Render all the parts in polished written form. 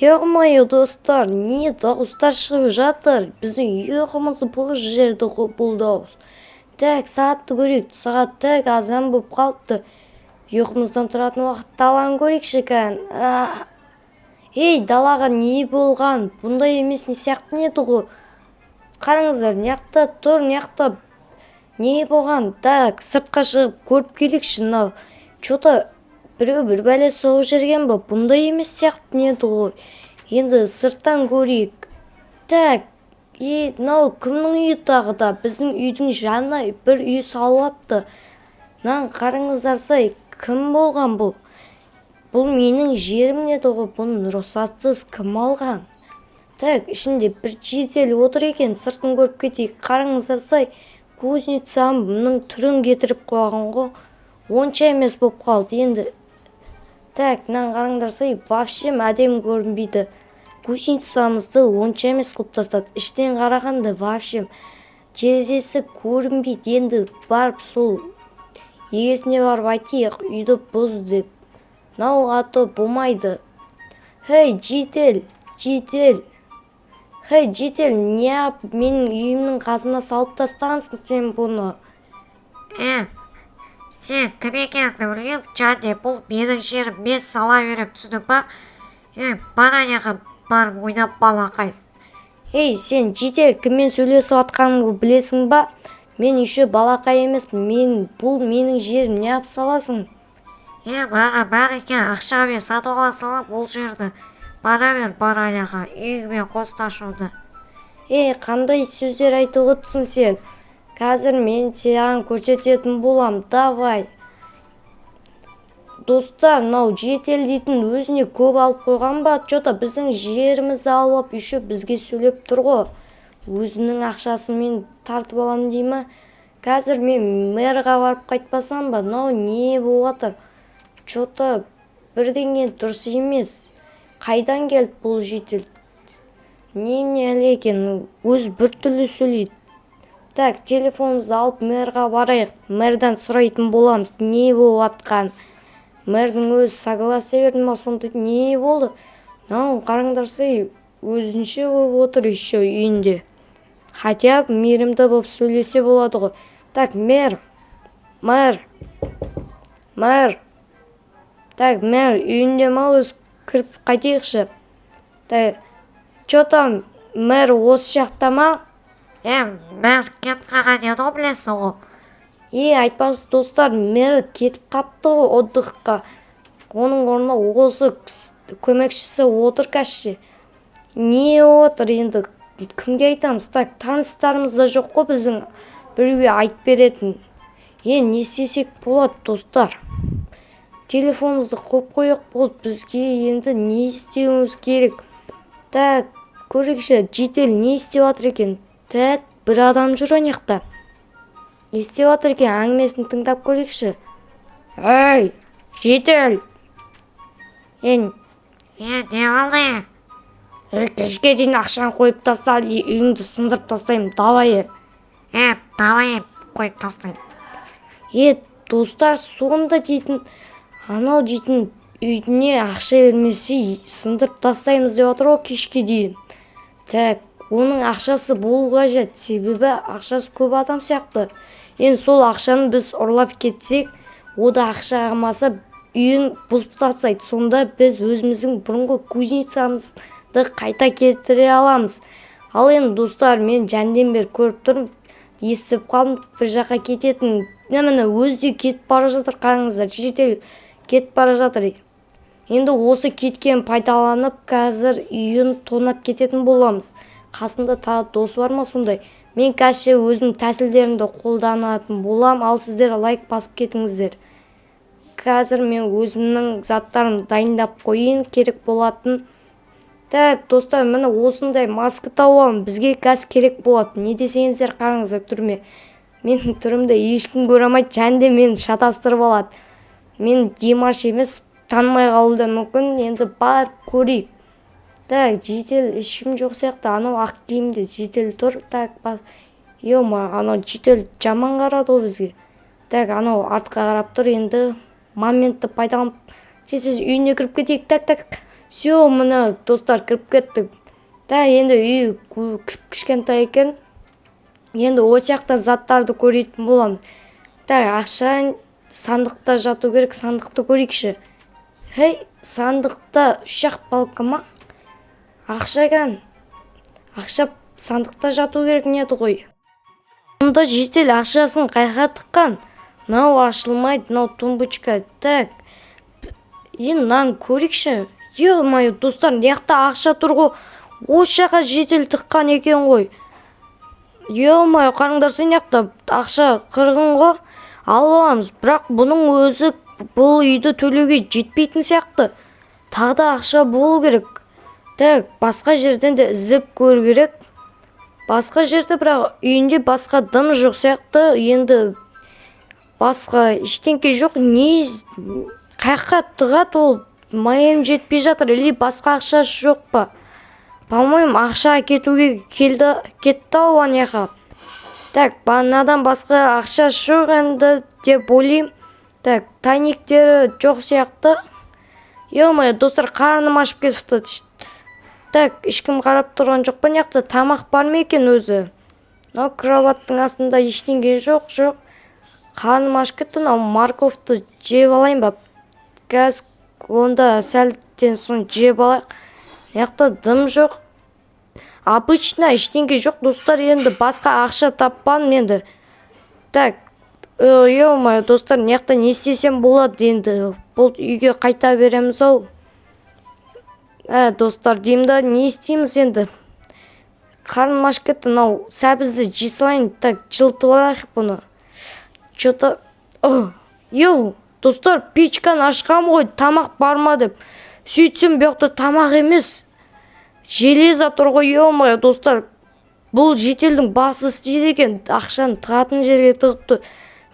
Ё-моё, достар, не дауыстар шығып жатыр? Біздің ұйқымызды бұзып жіберді ғой бұл дауыс. Так, сағатты көрейік. Сағат, так, азан болып қалыпты. Ұйқымыздан тұратын уақыт. Даланы көрейікші кән. Ей, далаға не болған? Бұндай емес, не сияқты еді ғой. Қараңыздар, мына жақта тұр, мына жақта не болған? Так, сыртқа шығып көріп келейікші. Мынау че-то біреу бір бәле соғып жіберген ба? Бұндай емес сияқты еді ғой. Енді сырттан көрейік. Так, е, мынау кімнің үйі тағы да? Біздің үйдің жанына бір үй салып алыпты. Мынаны қараңыздарсай, кім болған бұл? Бұл менің жерім еді ғой, бұны рұқсатсыз кім алған? Так, ішінде бір житель отыр екен, сыртын көріп кетейік. Қараңыздарсай, кузницамның түрін кетіріп қойған ғой. Онша емес болып қалды енді. Так, мынаны қараңдарсай, вообще әдемі көрінбейді. Кузницамызды онша емес қылып тастады. Іштен қарағанда вообще терезесі көрінбейді. Енді барып сол егесіне барып айтайық, үйді бұз деп. Мынау а то болмайды. Хей, житель, житель. Хей, житель, неғып менің үйімнің қасына салып тастағансың сен бұны? Е, сен кім екеніңді білмеймін және бұл менің жерім, мен сала беремін, түсіндің ба? Е, бар, ана барып ойнап, балақай. Ей, сен, житель, кіммен сөйлесіп жатқаныңды білесің ба? Мен еще балақай емеспін. Мен, бұл менің жерім, неғып саласың? Е, маған бәрі екен, ақшамен сатып ала саламын бұл жерді. Бара бер, бар аяға, үйіңмен қоштас онда. Ей, қандай сөздер айтып отырсың сен? Қазір мен саған көрсететін болам, давай. Достар, мынау житель дейтін өзіне көп алып қойған ба? Че-то біздің жерімізді алып алып, еще бізге сөйлеп тұр ғой. Өзінің ақшасымен тартып аламын дей ма? Қазір мен мэрға барып қайтпасам ба? Мынау не болып жатыр? Че-то бірдеңе дұрыс емес. Қайдан келді бұл житель? Немене екен, өзі біртүрлі сөйлейді. Так, телефонымызды алып, мэрға барайық. Мэрдан сұрайтын боламыз не болып жатқанын. Мэрдің өзі согласие берді ма сонда? Не болды? Мынау қараңдарсай, өзінше болып отыр еще үйінде. Хотя бы мейірімді болып сөйлесе болады ғой. Так, мэр, мэр, мэр. Так, мэр үйінде ма өзі? Кіріп қайтайықшы. Так, че там, мэр осы жақта ма? Е, мэр кетіп қалған еді ғой, білесің ғой. Е, айтпақшы, достар, мэр кетіп қапты ғой отдыхқа. Оның орнына осы көмекшісі отыр қазір. Не отыр енді, кімге айтамыз? Так, таныстарымыз да жоқ қой біздің біреуге айтып беретін. Е, не істесек болады, достар? Телефонымызды қойып қояйық, болды. Бізге енді не істеуіміз керек? Так, көрейікші, житель не істеп жатыр екен? Так, бір адам жүр ана жақта. Не істеп жатыр екен, әңгімесін тыңдап көрейікші. Ей, житель! Е, Е, не болды? Е, кешке дейін ақшаны қойып таста, или үйіңді сындырып тастаймын, давай. Е, давай, қойып тастайын. Е, достар, сонда дейтін, анау дейтін үйіне ақша бермесе, сындырып тастаймыз деп отыр ғой кешке дейін. Так, оның ақшасы болу қажет, себебі ақшасы көп адам сияқты. Енді сол ақшаны біз ұрлап кетсек, ода ақша қалмаса, үйін бұзып тастайды. Сонда біз өзіміздің бұрынғы кузницамызды қайта келтіре аламыз. Ал енді, достар, мен жәнден бері көріп тұрмын, естіп қалдым бір жаққа кететін. Міне, өзі де кетіп бара жатыр, қараңыздар, житель кетіп бара жатыр. Енді осы кеткен пайдаланып, қазір үйін тонап кететін боламыз. Қасында тағы досы бар ма сондай? Мен қазір өзім тәсілдерімді қолданатын болам, ал сіздер лайк басып кетіңіздер. Қазір мен өзімнің заттарымды дайындап қояйын, керек болатын. Так, достар, міне, осындай маска тауып аламын, бізге қазір керек болады. Не десеңіздер, қараңыздар түріме. Менің түрімді ешкім көре алмайды және де мені шатастырып алады. Мен Димаш емес, танымай қалуы да мүмкін. Енді барып көрейік. Так, житель ешкім жоқ сияқты. Анау ақ киімді житель тұр. Так, е, анау житель жаман қарады ғой бізге. Так, анау артқа қарап тұр. Енді моментті пайдаланып, тез тез үйіне кіріп кетейік. Так, так, Все, міне, достар, кіріп кеттік. Да, енді үй кішкентай екен. Енді осы жақта заттарды көретін боламын. Так, ақша сандықта жату керек, сандықты көрейікші. Хей, сандықта үш-ақ палка ма? Ақша екен. Ақша сандықта жату керек не еді ғой. Мұнда житель ақшасын қайға тыққан? Мынау ашылмайды, мынау тумбочка. Так, енді мынаны көрейікші. Ё-моё, достар, мына жақта ақша тұр ғой. Осы жаққа житель тыққан екен ғой. Ё-моё, қараңдаршы, мына жақта ақша қырғын ғой. Алып аламыз, бірақ бұның өзі бұл үйді төлеуге жетпейтін сияқты. Тағы да ақша болу керек. Так, басқа жерден де іздеп көру керек. Басқа жерде бірақ үйінде басқа дым жоқ сияқты. Енді басқа ештеңке жоқ. Не қаяққа тығады ол? Майым жетпей жатыр, или басқа ақшасы жоқ па? По-моему, ақша әкетуге келді, кетті ау ана жаққа. Так, мынадан басқа ақшасы жоқ енді деп ойлаймын. Так, тайниктері жоқ сияқты. Ё-моё, достар, қарным ашып кетіпті. Так, ешкім қарап тұрған жоқ па? Мына жақта тамақ бар ма екен өзі? Мынау кроваттың астында ештеңе жоқ, жоқ. Қарным ашып кетті, мынау морковьты жеп алайын ба? Қазір онда сәлден соң жеп алайық. Мына жақта дым жоқ. Обычно ештеңе жоқ, достар, енді басқа ақша таппадым енді. Так, ё-моё, достар, мына жақта не істесем болады енді? Бұл үйге қайта береміз ау. Ә, достар, деймін да, не істейміз енді? Қарным ашып кетті, мынау сәбізді жей салайын. Так, жылытып алайық бұны. Че-то, йоу, достар, печканы ашқанмын ғой, тамақ бар ма деп. Сөйтсем, бұл жақта тамақ емес, железо тұр ғой. Ё-моё, достар, бұл жительдің басы істейді екен, ақшаны тығатын жерге тығыпты.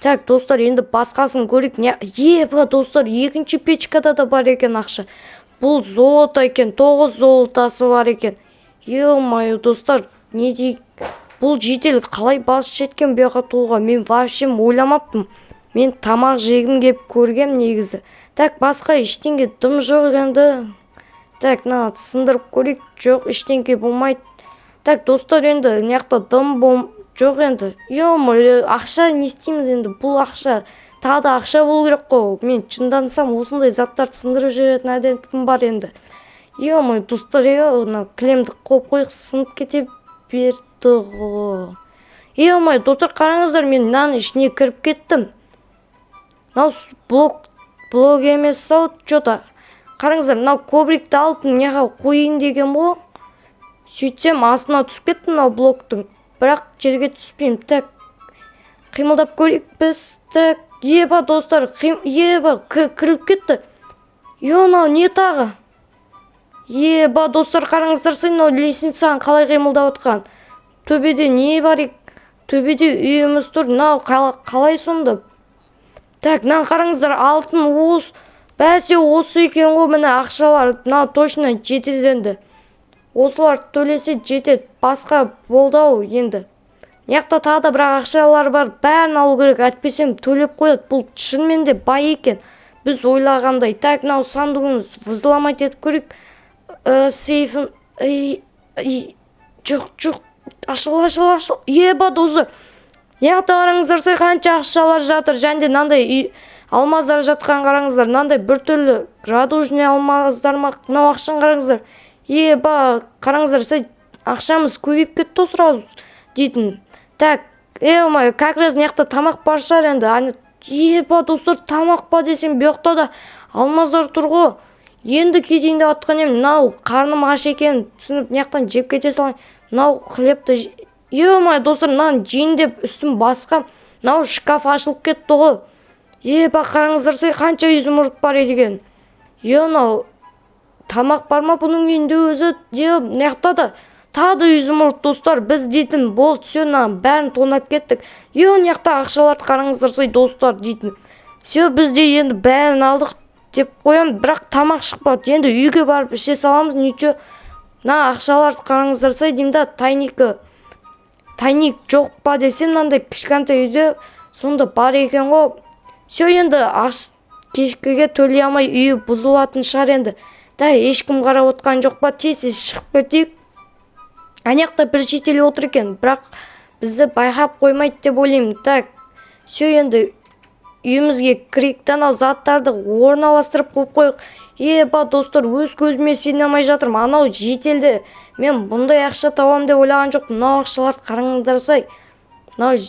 Так, достар, енді басқасын көрейік. Не, еба, достар, екінші печкада да бар екен ақша. Бұл золото екен, тоғыз золотасы бар екен. Ё-моё, достар, не дейік? Бұл житель қалай басы жеткен бұл жаққа тууға? Мен вообще ойламаппын. Мен тамақ жегім келіп көргем негізі. Так, басқа ештеңе дым жоқ енді. Так, мына сындырып көрейік. Жоқ, ештеңе болмайды. Так, достар, енді мына жақта дым жоқ енді. Ё-моё, ақша не істейміз енді? Бұл ақша, тағы да ақша болу керек қой. Мен жындансам, осындай заттарды сындырып жіберетін әдетім бар енді. Ё-моё, достар, е, мына кілемді қойып қояйық, сынып кете берді ғой. Ё-моё, достар, қараңыздар, мен мынаның ішіне кіріп кеттім. Мынау блок, блок емес ау, че-то. Қараңыздар, мынау коврикті алып мына қояйын деген ғой. Сөйтсем, астына түсіп кеттім мынау блоктың. Бірақ жерге түспеймін. Так, қимылдап көрейік біз. Так, еба, достар, еба, кіріліп кетті. Е, мынау не тағы? Еба, достар, қараңыздаршы, мынау лестницаның қалай қимылдап отқан. Төбеде не бар? Төбеде үйіміз тұр. Мынау қалай сонда? Так, мынаны қараңыздар, алтын уыз. Бәсе, осы екен ғой, міне ақшалар. Мынау точно жетеді енді. Осылар төлесе жетеді. Басқа болды ау енді. Мына жақта тағы да бірақ ақшалар бар. Бәрін алу керек, әйтпесем төлеп қояды. Бұл шынымен де бай екен. Біз ойлағандай. Так, мынау сандығымыз взломать етіп көрейік. Сейфін. Жоқ, жоқ. Ашыл, ашыл, ашыл. Еба, достар. Мына жақта қараңыздар, қанша ақшалар жатыр. Және де мынандай үй алмаздар жатқан, қараңыздар. Мынандай біртүрлі радужный алмаздар ма? Мынау ақшаны қараңыздар. Еба, қараңыздар, ақшамыз көбейіп кетті ғой сразу дейтін. Так, ё-моё, как раз мына жақта тамақ бар шығар енді. Ане, еба, достар, тамақ па десем, бұл жақта да алмаздар тұр ғой. Енді кетейін деп жатқан едім, мынау қарным аш екенін түсініп, мына жақтан жеп кете салайын. Мынау хлебті, ё-моё, достар, мынаны жейін деп үстім басқам, мынау шкаф ашылып кетті ғой. Еба, қараңыздаршы, қанша изумруд бар екен. Е, мынау тамақ бар ма бұның үйінде өзі? Е, мына жақта да тағы да изумруд, достар, біз дейтін болды, все, мынаның бәрін тонап кеттік. Е, мына жақта ақшаларды қараңыздаршы, достар, дейтін. Все, біз де енді бәрін алдық деп қоямын, бірақ тамақ шықпады. Енді үйге барып іше саламыз, ничего. Мына ақшаларды қараңыздаршы деймін да, тайникі. Тайник жоқ па десем, мынандай кішкентай үйде сонда бар екен ғой. Все, енді аш кешкіге төлей алмай үйі бұзылатын шығар енді. Да, ешкім қарап отқан жоқ па? Тез тез шығып кетейік. Ана жақта бір житель отыр екен, бірақ бізді байқап қоймайды деп ойлаймын. Так, все, енді үйімізге кірейік та, анау заттарды орналастырып қойып қояйық. Еба, достар, өз көзіме сене алмай жатырмын. Анау жительді мен бұндай ақша табамын деп ойлаған жоқпын. Мынау ақшаларды қараңдарсай, мынау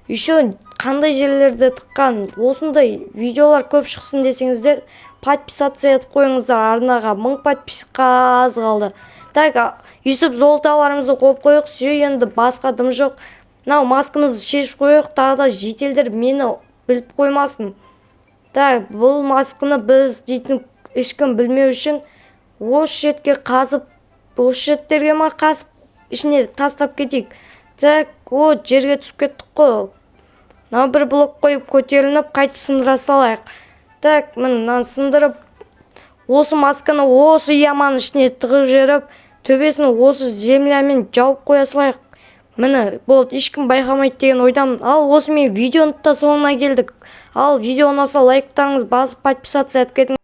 еще қандай жерлерде тыққан. Осындай видеолар көп шықсын десеңіздер, подписаться етіп қойыңыздар арнаға. 1000 подписчикқа аз қалды. Так, өйстіп золоталарымызды қойып қояйық. Все, енді басқа дым жоқ. Мынау маскамызды шешіп қояйық, тағы да жительдер мені біліп қоймасын. Так, бұл масканы біз дейтін ешкім білмеу үшін осы шетке қазып, осы шеттерге ма қазып, ішіне тастап кетейік. Так, о, жерге түсіп кеттік қой. Мынау бір блок қойып, көтеріліп, қайтып сындыра салайық. Так, міне, мынаны сындырып, осы масканы осы яманың ішіне тығып жіберіп, төбесін осы землямен жауып қоя салайық. Міне, болды, ешкім байқамайды деген ойдамын. Ал осымен видеоның да соңына келдік. Ал видео ұнаса, лайктарыңызды басып, подписаться етіп кетіңіз.